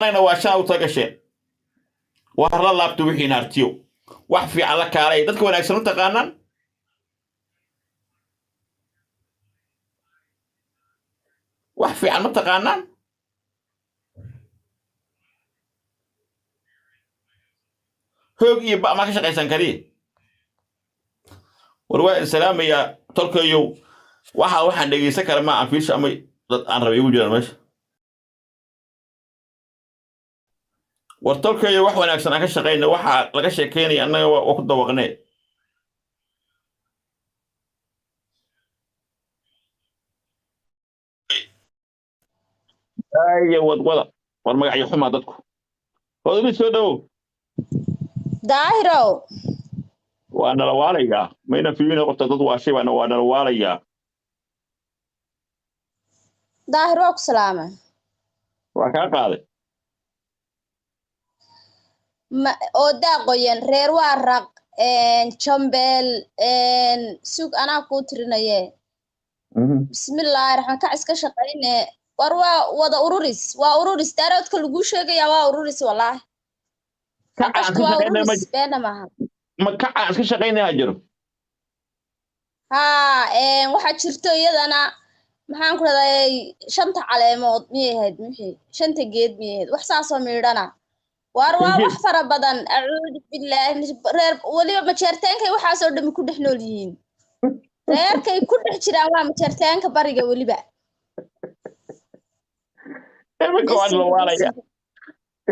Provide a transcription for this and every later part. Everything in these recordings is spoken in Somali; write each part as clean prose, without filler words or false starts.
Annagana waa shan u tagasheen. War la laabta wixiina artiyo, wax fiican la kaalay, dadka wanaagsan u taqaanaan. Wax fiican ma taqaanaan. Hoog iyo ba ma ka shaqaysan kariye. War waa in salaamayaa tolkayow. Waxa waxaan dhegeysan kara ma aan fiirsha ama dad aan rabay igu jiraan meesha. War tolkayo, wax wanaagsan aan ka shaqayna. Waxa laga sheekeynaya annaga waa ku dawaqnee. Aye, wadwada. War magacyo xumaa dadku hodmi soo dhowow. Daahirow. Waa nala waalayaa, mayna fiirina qofta dad waashay baana, waa nala waalayaa. Daahir, waa ku salaamay. Waa kaa qaaday. Oo daa qoyan reer waa raq jambeel sug anaa kuu tirinaye. Bismillaahi raxmaan kac iska shaqayne. War waa wada ururis, waa ururis daaroodka laguu sheegayaa, waa ururis wallaahi. Kaca aan Faqashtu iska waa shaqaynaya ma ururis, beena maaha. Ma kaca aan iska shaqaynayaa jiro? Haa, waxaa jirto iyadana, maxaan ku rahday, shanta caleemood miyay ahayd, mixii shanta geed miyay ahayd, wax saasoo miidhana. Waar waa Geed. wax fara badan, acuudu billaahi reer weliba majeerteenkay waxaasoo dhami ku dhex nool yihiin, reerkay ku dhex jiraan waa majeerteenka bariga weliba. Iminka waa nala Bisinka waalaya. Bisinka.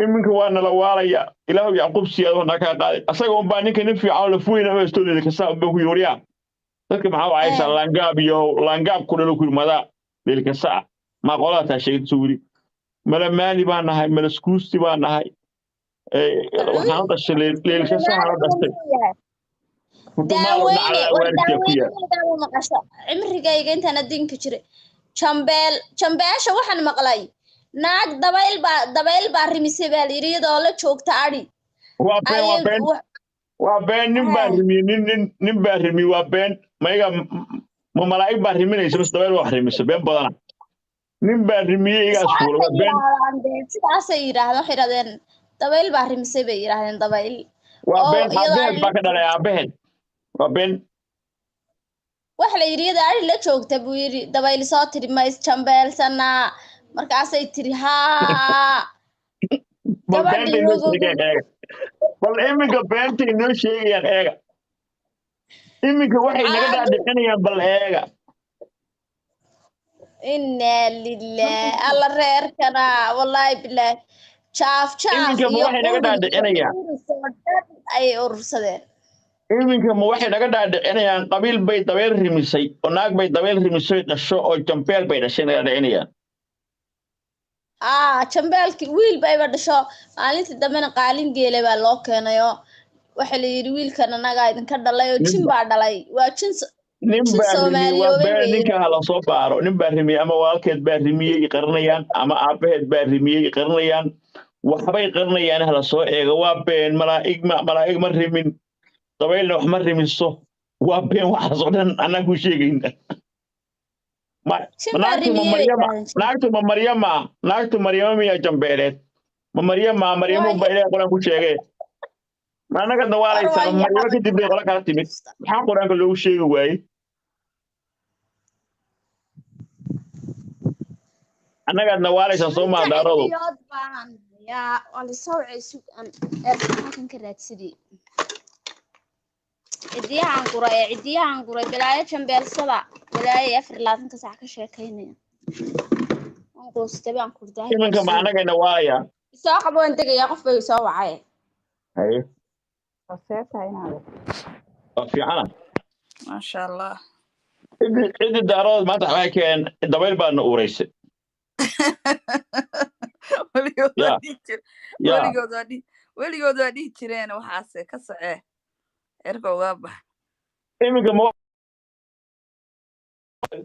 Iminka waa nala waalaya. Ilaahu Yacquub siyaado naa kaa qaaday. Asaga unbaa ninka nin fiican oo lafuweyna oo estoonida kasa unbaa ku yooriyaa dadka. Maxaa u caysaa? Laangaab iyo laangaab ku dhalo ku madaa leelkasa ah maa qolada taa sheegta weli. Malamaali baan nahay, malaskuusti baan nahay. Waxaan u dhashay leelkasahaan u dhashay. Futumaalo Daaweyne dhacdaa war waalidkaa ku yaal. Daaweyne maqasho cimrigayga intaan adduunka jiray jambeel jambeesha waxaan maqlay naag dabayl baa rimisay baa la yidhi, iyadoo la joogta adhi. Waa been, waa ayay been, waa been. Nin baa rimiyey, nin baa rimiyey, waa been. Mayaga ma malaa'ig baa riminaysa bas? Dabeel baa wax rimisa, been badana. Nin baa rimiyey, igaas fuula, waa Sidaasay been. yidhaahdaan dee, sidaasay yidhaahdeen, waxay yidhahdeen dabayl baa rimisay bay yidhaahdeen, dabayl Waa oo been. iyadoo Aabaheed adhi baa la ka dhalay aabaheed, waa been. Waxa la yidhi iyadoo adhi la joogta buu yidhi dabayl soo tiri ma isjambeelsanaa, markaasay tiri haa. Bal beenta Gabadhii inoo sheegayaan eega, bal iminka beenta inoo sheegayaan eega, iminka waxay naga dhaadhicinayaan bal eega. Inaa lilah, alla reerkana wallaahi bilaahi jaaf jaaf Iminka ma iyo waxay naga qurun iyo dhaadhicinayaan? Ururis oo dhan ayay urursadeen. Iminka ma waxay naga dhaadhicinayaan qabiil bay dabeel rimisay oo naag bay dabeel rimisay dhasho oo jambeel bay dhashay naga dhaadhicinayaan? Aa, jambeelkii wiil bayba dhasho, maalintii dambena qaalin geele baa loo keenayoo waxa la yidhi wiilkan annagaa idinka dhalay oo jin baa dhalay, waa jin Nin jin baa rimiyey, waa Soomaaliyoobay been. weeye. Ninka ha la soo baaro. Nin baa rimiyey ama walaalkeed baa rimiyey qarinayaan ama aabaheed baa rimiyey qarinayaan, waxbay qarinayaan, hala soo eego. Waa been. Malaa'ig ma malaa'ig ma rimin, dabaylna wax ma rimiso, waa been waxaas oo dhan, annaga ku sheegayna. Jin baa Naagtu ma rimiyey bay Maryama yidhahdeen jin. Naagtu ma Maryama? Naagtu Maryama miyaa jambeeleed? Ma Maryama? Maryamo Waa baa Ilaahay Qur-aan ku sheegay, ma annaga war dawaalaysaa? waa Maryamo yaabay. Kadib bay qolo kala timid, maxaa Qur-aanka loogu sheegi waayey? Annagaad nawaalaysaan soo Shanta maadaaradu. cidiyood baan yaa waa lasoo wacay, sug aan halkan ka raadsadii cidiyahan guray, cidiyahan guray, balaayo jambeelsada, balaayo 24-ka saac ka sheekaynaya, waan quustay baan kurdahay. Iminka ma annagay nawaalayaan? Soo qabo, waan tegayaa, qof bay soo wacay. Haye. See tahay inaad Waa fiicana. Maasha Allah. Ciddi daarood maanta waxay keen dabayl baana uuraysay. Weligood Ya. waa dhihi jir Ya. Weligood waa dhihi jireen waxaase ka socee cirka uga bax. Iminka ma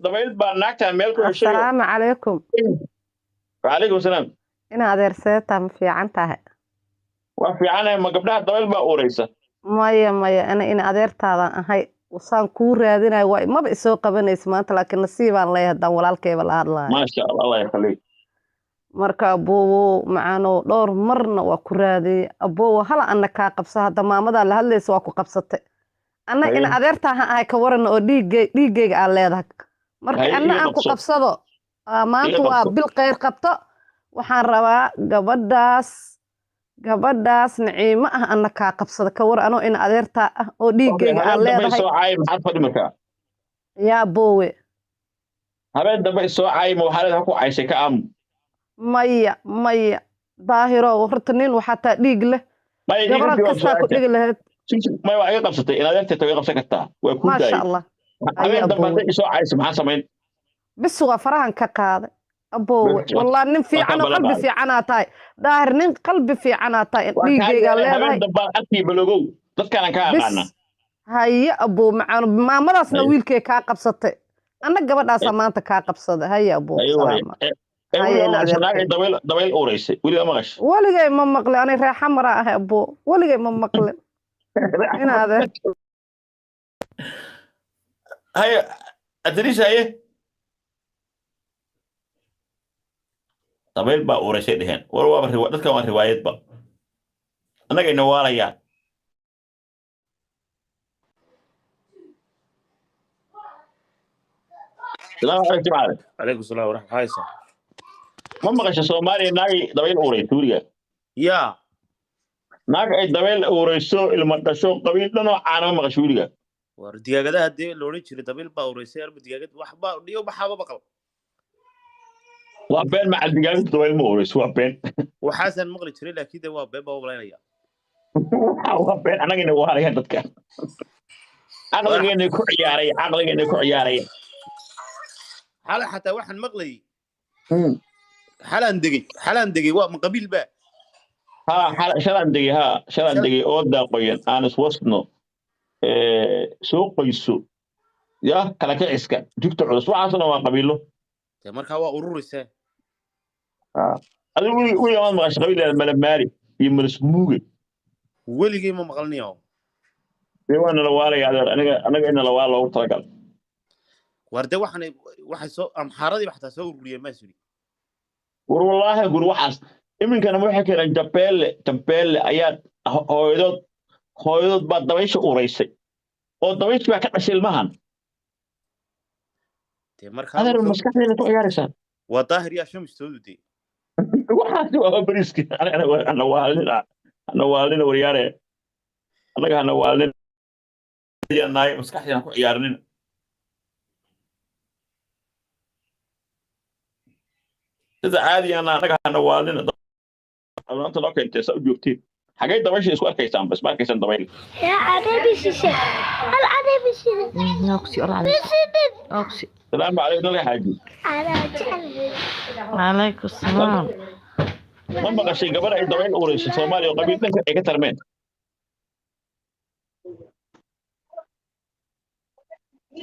dabayl baa naagtaan meel ku heshay? Asalaamu calaykum. Wacalaykum salaam. Ina adeer, seeta ma fiican tahay? Waa fiicanahay. Ma gabdhaha dabayl baa uuraysa? Maya, maya, ana ina adeertaadan ahay, saan kuu raadinayo waa maba isoo qabanaysa maanta, laakiin nasiibaan leeyahay haddaan walaalkayba la hadlayo. Maasha Allah, Allah yakhaliik. Marka aboowo macaanow dhowr marna waa ku raadiyey aboowo, hala anna kaa qabsa. Hadda maamadaa la hadlaysa waa ku qabsatay anna in Haye. adeertaa ha ahay ka warana oo dhiiggeyga aa leedahay. Marka Haye, anna iga aan ku qabso. qabsado. Maanta Iga waa qabso. bil kheyr qabto. Waxaan rabaa gabadhaas Naciimo ah anna kaa qabsada ka war anoo in adeertaa ah oo Okay, dhiiggeyga aa habeen dambe leedahay. isoo caay, maxaad fadhi markaa? Yaa boowe. Habeen dambe isoo caay, ma waxaa leedahay ku caysay ka aamu? Maya maya Daahiro, horta nin waxaa taa dhiig leh. Maya, iga gabarad jawaab kastaa ku su-aasha. dhigi lahayd. Maya, waa iga qabsatay, inaad adeertay way qabsan kartaa, waa kuu Maasha daayay. Allah. Haye Habeen dambe aboowe. hadday isoo cayso maxaa samayn? Bis waa farahan ka qaaday aboowe. Bas, waa Wallah nin waa kaa fiican oo ballan qalbi qaaday. fiicanaa tahay Daahir, nin qalbi fiicanaa tahay. Waa kaa Dhiiggeygaa yeelay habeen leedahay. dambaan arkii balogow dadkaanaan kaa Bis aqaana. Haye aboo macaano, maamadaasna Haye. wiilkay kaa qabsatay, anna gabadhaasaa maanta kaa qabsaday. Haye aboo. Haye waaye. Salaama. Ee Haye weligaa in ma maqashay naag ay adeertay. dabayl uuraysay? Weligaa ma maqashay? Weligay ma maqlin, anay reexa maraa ahay aboo, weligay ma maqlin in adeer. Haye adriis, haye, dabayl baa uuraysay dheheen. War waaba dadkan waa riwaayadba, annaga ina waalayaan. Salaamu calaykum jimcaale. عليكم السلام ورحمة الله. هايسة. Ma maqashay Soomaaliya naagay dabayl uurayso weligaa? يا Naag ay dabayl uurayso, ilma dhasho, qabiil dhan oo caana, ma maqashay weligaa? War digaagadaha dee la odhan jiray dabayl baa ureysay arba digaagad waxba dhiyo baxaaba maqal. Waa been, macal digaagadu dabayl ma uurayso, waa been. Waxaasaan maqli jiray, laakiin dee waa been baa umalaynaya. Waa been, annagina waalayaan dadka. War Caqligeena ku ciyaaraya, caqligeena ku ciyaaraya. Xalay xataa waxaan maqlayay, xalaan degay waa ma qabiil baa? Haa, shalaan degay, haa, shalaan Shal degay oo daaqoyan aan iswasno soo qoyso ya kala kiciska jugta culus, waxaasna waa qabiilo. Dee markaa waa ururaysaa. Adigu weligaa maad maqashay qabiil la malamaari iyo malasmuuge? Weligay ma maqlinayo. Dee waa nala waalaya adeer, aniga anaga in nala waala loogu talagal. War dee waxaan waxay soo amxaaradii xataa soo ururiyeen maa suri. War wallaahi gur waxaas iminkana waxay keeneen Jabeelle. Jabeelle ayaa hooyadood baa dabaysha uraysay oo dabaysh baa ka dhashay ilmahan. Dee markaa Adeer, wuxuu maskaxdeena ku ciyaaraysaa. Waa Daahir yaa shamistoodu dee. Waxaasi waa bariiski. Ana waalina, ana waalina waryaare, annaga hana waalina nahay, maskaxdeena ku ciyaarnina. Sida caadiyaana annaga hana waalina. Maanta noo keentay saa u joogtiin, xagee dabaysha isku arkaysaan? Bas ma arkaysaan dabayl. يا عربي شيشة العربي شيشة. Oksi walaal. Oksi. Salaamu calaykum nalka xaaji. أنا جعل. Calaykum salaam. Ma maqashay gabadh ay dabayl uurayso Soomaaliya oo qabiil dhanka ay ka tarmeen?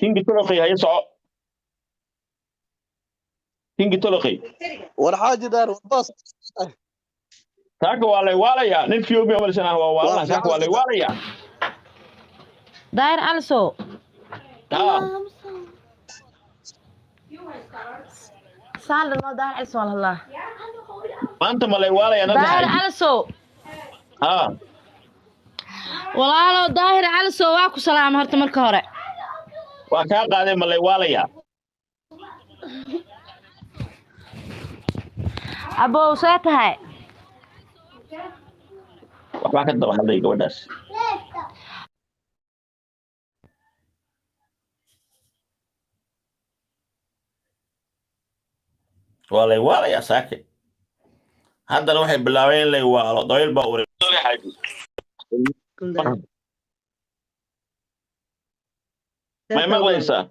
Kingi toloqi, haye soco kingi toloqi. War xaaji daar wadaas. Saaka waa lay waalayaa, nin fiyomi amalisan ah waa waa waalana saaka waa lay fiican. Waalayaa. Daahir also. Haa. Saan loo Daahir also wallah. Maanta ma lay waalayaa nalka Daahir xaaji? also. Haa. Walaalo Daahir also, waa ku salaam horta marka hore. Waa kaa qaaday, ma lay waalayaa? Abow, see tahay? Waxbaa ka daba hadlay gabadhaas. Waa lay waalayaa saake. Haddana waxay bilaabeen in lay waalo, dabayl baa uray xaaji. May maqlaysaa?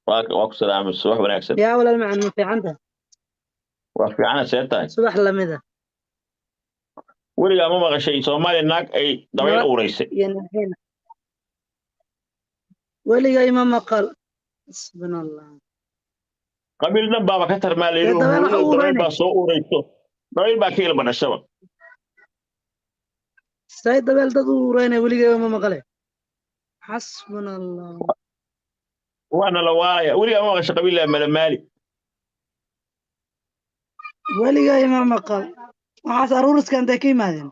Waa ku salaamay, subax wanaagsan. Yaa walaal macan, ma fiicanta? Waa fiicana, see tahay? Subax lamida. Weligaa ma maqashay Soomaaliya naag ay dabayl Nabad uuraysay? Iyo naxina weligay ma maqal, xasbuna Allah. Qabiil dhan baaba ka tarmaa Dee layidhi dabeel waxa hooyadood u dabayl ureynay baa soo uurayso, dabayl baa ka ilma dhashaba. Say dabeel dad u ureynay, weligay ma maqale, xasbuna Allah. Waana la waalaya. Weligaa ma maqashay qabiil laa malamaali? Weligay ma maqal. Waxaas aruuriska intay ka yimaadeen.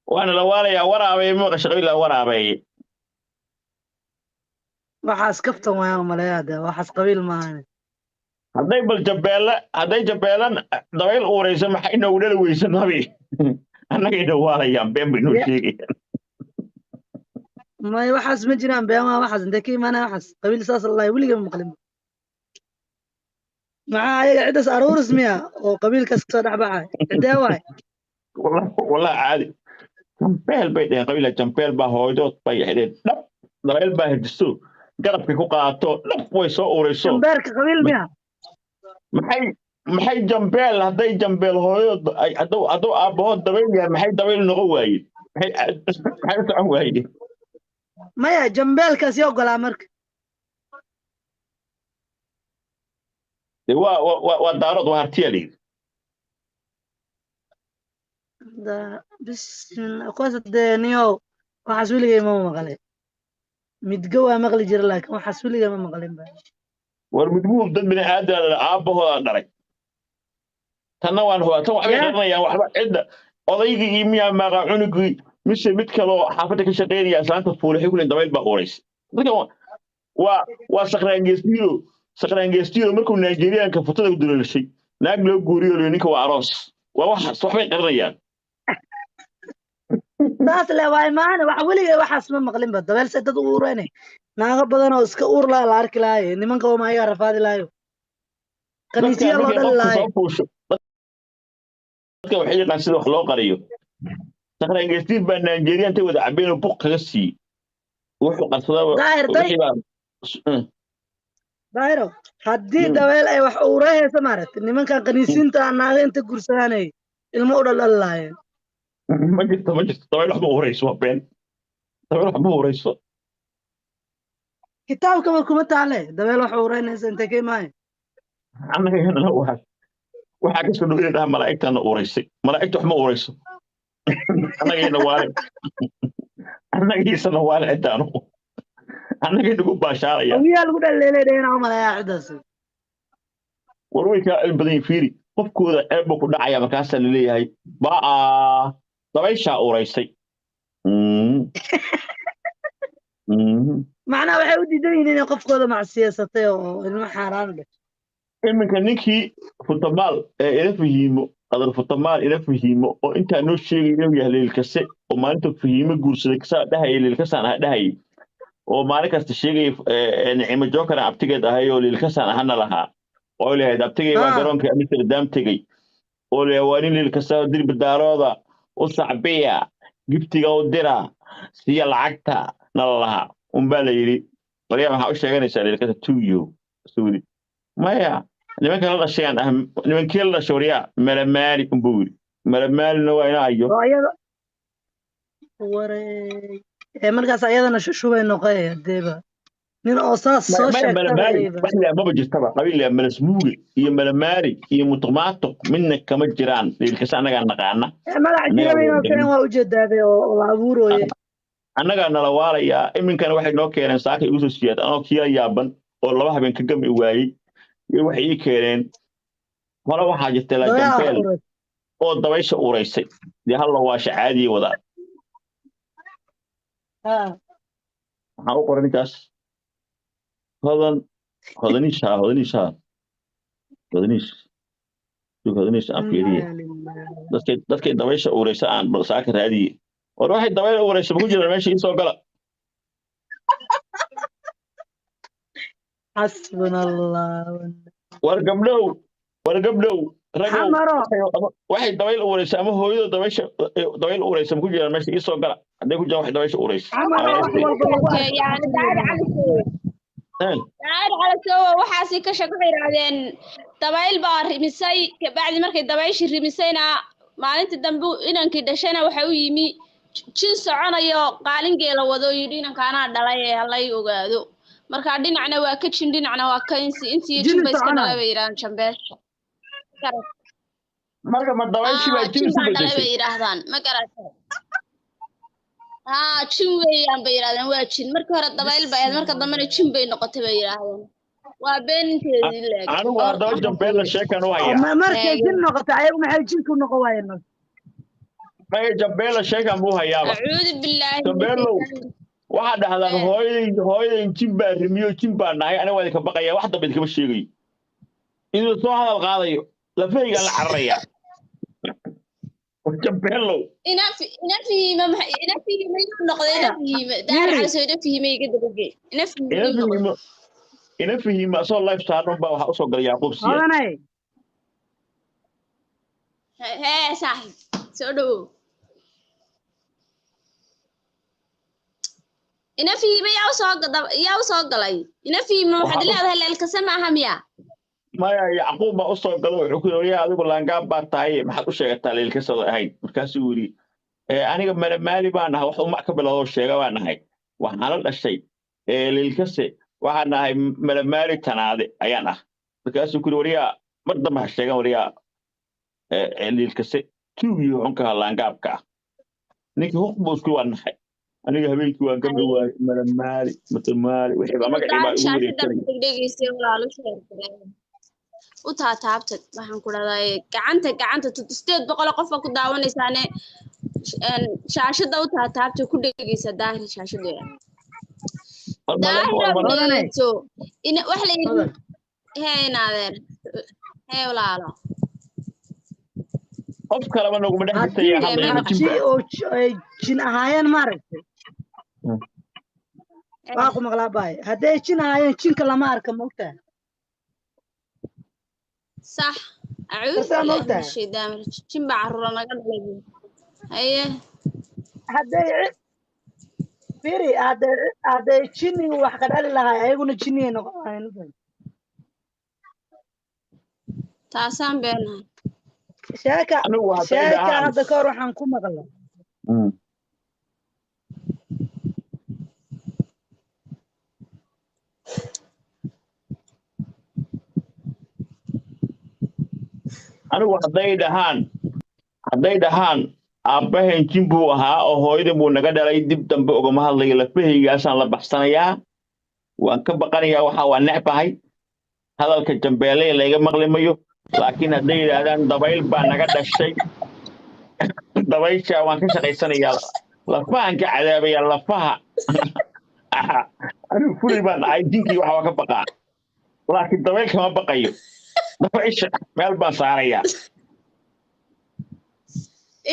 Waana la waalayaa waraabay ma maqashay qabiil la waraabay. Waxaas kaftan waayaan maleeyaa de waxaas qabiil maahan. Hadday bal jabeelle hadday jabeelan dabayl uurayso maxay inoogu dhali weysa nabi annaga ina waalayaan been bay noo sheegayaan. May waxaas ma jiraan been waa waxaas intay ka imaanaya waxaas qabiil saas allahi weligay ma maqlin. Maxaa ayaga ciddaas aruuris miya oo qabiilkaas kasoo dhex baxay ciddee waay. Wallahi caadi jambeel bay dheheen qabiila jambeel baa hooydood bay xidheen dhab dabayl baa hirdiso garabkay ku qaato dhab way soo uurayso. Jambeerka qabiil miya? Maxay jambeel hadday jambeel hooyadood hadduu aabbahood dabayl yahay maxay dabayl noqon waayeen maxay u socon waayeen? Maya jambeelkaas yaa ogolaa marka. Dee waa daarood waa hartiya layidhi. Bismillah kuwaas dee niyow waxaas weligay ma maqlay. Midgo waa maqli jira laakiin waxaas weligay ma maqlin ba. War midguhu dad bini aadam aabbahooda dhalay. Tanna waan hubaa tan waxbay qaranayaan waxba cidda odaygii iyo miyaa maaqa cunugii mise mid kaloo xaafadda ka shaqaynaya islaanta fuulixay kuleen dabayl baa uuraysa. Dadkan waa sakhraangeestiiro markuu Nigerianka futada u duleelashay naag loo guuriyo liyo ninka waa aroos waa waxaas waxbay qaranayaan. Taas le waay maana wax weligay waxaas ma maqlin ba dabeel se dad u uurayne naago badan oo iska uur laa la arki lahaye nimanka oo maayaga rafaadi lahayo kaniisiya loo dhali lahaye. Dadka waxay yaqaan sida wax loo qariyo. Sakhraangeestiir baa Nigerian intay wada cabeen oo buq kaga siiyey wuxuu qarsadaa. Daahiro haddii dabeel ay wax uurahaysa maaragtay nimankan kaniisiinta naaga inta gursadaanay ilmo u dhaldhali lahaayeen. Ma jirto dabayl wax ma uurayso waa been dabayl wax ma uurayso. Kitaabkaba kuma taale dabeel wax uuraynaysa intay ka imaayeen. Annaga yana waxaa ka soo dhow inay dhaha malaa'igtana uuraysay malaa'igta wax ma uurayso. Annagayna waale annagiisana waale ciddaanu annagay nagu baashaaraya. Awiyaa lagu dhaleelay dheheen u maleeyaa ciddaas. War way kaa cilmi badan yihiin fiiri qofkooda ceeb buu ku dhacaya markaasaa laleeyahay baa dabayshaa uuraysay. Macnaha waxay u diidan yihiin inay qofkooda macsiyaysatay oo ilmo xaaraan dheh. Iminka ninkii futamaal ee ila fahiimo qadar futamaal ila fahiimo oo intaa noo sheegay inuu yahay leelkase oo maalinta fahiimo guursaday kasaa dhahayay leelkasaan aha dhahayay oo maalin kasta sheegay nicimo jookar abtigeed ahay oo leelkasaan ahana lahaa oo lahayd abtigay baa garoonka Amsterdam tegey oo leeyahay waa nin leelkasa dirbi daarooda u sacbiya giftiga u dira siya lacagta nala lahaa unbaa la yidhi waryaa maxaa u sheeganaysaa leelkasa tuuyo suudi maya nimanka la dhashayaan ah nimankii la dhashay waryaa malamaali unbuu yidhi malamaalina waa ina ayo markaas ayadana shushubay noqoy hadeeba nin oo saas soo sheegtay maba jirtaba qabiil malasmuuge iyo malamaali iyo mutuqmaatuq midna kama jiraan leelkasa annagaa naqaana. Magac jiraba inoo keeneen waa ujeedaaday oo la abuurooye annagaa nala waalayaa. Iminkana waxay noo keeneen saakay igu soo siyaad anoo kiila yaaban oo laba habeen ka gami waayey waxay ii keeneen hore waxaa jirtay la jambeel oo dabaysha uuraysay dee hal waasha caadiya wadaa. Maxaa u qoray ninkaas hodan hodaniish hodaniish aan fiiriye dadkay dabaysha uuraysa aan bal saaka raadiye war waxay dabayl uuraysa ma ku jiraan meesha ii soo gala. Xasbuna allah. War gabdhow ragow waxay dabayl uuraysa ama hooyada dabayl uuraysa ma ku jiraan meesha ii soo gala hadday ku jiraan waxay dabaysha uuraysa. Daahir Calasow waxaasi ka sheeg waxay yidhaahdeen dabayl baa rimisay kabacdi markay dabayshii rimisayna maalintii dambe inankii dhashayna waxa u yimi jin soconayo qaalingeela wado yidhi inanka anaa dhalay ee halay ogaado. Marka dhinacna waa ka jin dhinacna waa ka insi intii jin bay iska dhalay bay yidhahdaan jambeesha. Marka ma dabayshii baa jin isu dhalay bedeshay bay yidhaahdaan ma garatay. Jin weeyaan bay yidhahdeen waa jin markii hore dabayl bay ahayd marka dambena jin bay noqotay bay yidhaahdeen. Waa beenteedii leeg. Anigu haddaba Jambeella sheekan u hayaa. Markay jin noqoto ayagu maxay jinku noqon waayeen marka? Maya, Jambeella sheekan buu hayaaba. Acuudu billaahi. Jambeellow, waxaa dhahdaan hooyaday jin baa rimiyo, jin baa nahay, aniga waa idinka baqaya, wax dambe idinkama sheegayo. Inuu soo hadal qaadayo lafahaygaan la cararaya. Jambeellow. Ina fihima, ina fihima yuu noqday, ina fihima Daahir Cali, ina fihima iga dabagey, ina fihima ina yuu noqday. Fihimo, ina fihima asoo life saaran baa waxaa usoo galay Yacquub Siyaad. Odanay. Hee saaxib, soo dhawow. Ina fihima yaa usoo yaa usoo galay ina fihima? Waxaad leedahay leelkase maaha miya? Maya, Yacquub baa usoo galo, wuxuu ku yidhi, adigu laangaab baa tahay, maxaad u sheegataa leelkasada ahayd? Markaasuu yidhi, aniga malamaali baan ahay, wax umac ka bilowdoo sheega baan ahay, waxaan la dhashay leelkase, waxaan ahay malamaali tanaade ayaan ah. Markaasuu ku yidhi, waryaa, mar dambe ha sheegan waryaa leelkase, tuugii xunkaha laangaabka ah. Ninkii huq buu isku waa naxay. Aniga habeenkii waan gabdhi waayey, malamaali matamaali wixii baa magacii baa igu wareegsanay. Dhegeysay walaalo, sheergareen u taataabtad, waxaan ku dhahdaa gacanta gacanta 800 qof baa ku daawanaysaane, shaashada u taataabta ku dhegeysa Daahir shaashada. Daahir dhegeyso, ina wax la yidhi. Hee inaadeer, hee walaalo. Qof kaleba naguma dhex jirtaya hadlaya haddii jimba oo ay jin ahaayeen maaragtay, waa ku maqlaa baay, hadday jin ahaayeen jinka lama arka, maogtahay? Sax, acuudu Kasaa billaahi min maogtahay? Shaydaani rajiim. Jin baa carruura naga dhalay haye. Hadday firi, hadday jinnigu wax ka dhali lahay, ayaguna jinniyay noqon lahaayeen. Taasaan beenahay. Sheeka Anigu hadday sheeka dhahaan hadda ka hor waxaan ku maqlay Anigu hadday dhahaan aabbahan jin buu ahaa oo hooyadan buu naga dhalay, dib dambe ugama hadlayo, lafahaygaasaan la baxsanayaa, waan ka baqanayaa, waxa waa necbahay hadalka Jambeele layga maqli mayo. Laakiin hadday yidhaahdaan dabayl baa naga dhashay, dabaysha waan ka shaqaysanayaa, lafahan ka cadaabaya lafaha. Anigu fulay baan ahay, jinkii waxa waa ka baqaa, laakiin dabayl kama baqayo, dabaysha meel baan saarayaa.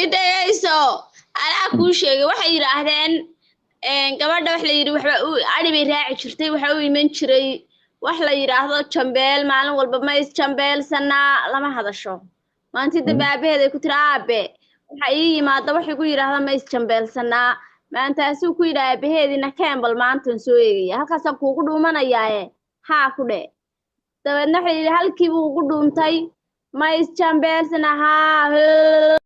Idhagayso, anaa kuu sheegay. Waxay yidhaahdeen gabadha wax la yidhi waxba u adhi bay raaci jirtay, waxa u iman jiray wax la yidhaahdo jambeel maalin walba. Ma is jambeelsanaa, lama hadasho. Maalintii dambe aabaheed ay ku tiri, aabe, waxa ii yimaada wax igu yidhaahda ma is jambeelsanaa. Maantaasuu ku yidhi aabaheedina, kembal maantan soo eegaya, halkaasaan kuugu dhuumanayaaye haa ku dhe. Dabeedna waxay yidhi halkii buu ugu dhuuntay, ma is jambeelsanaa haa.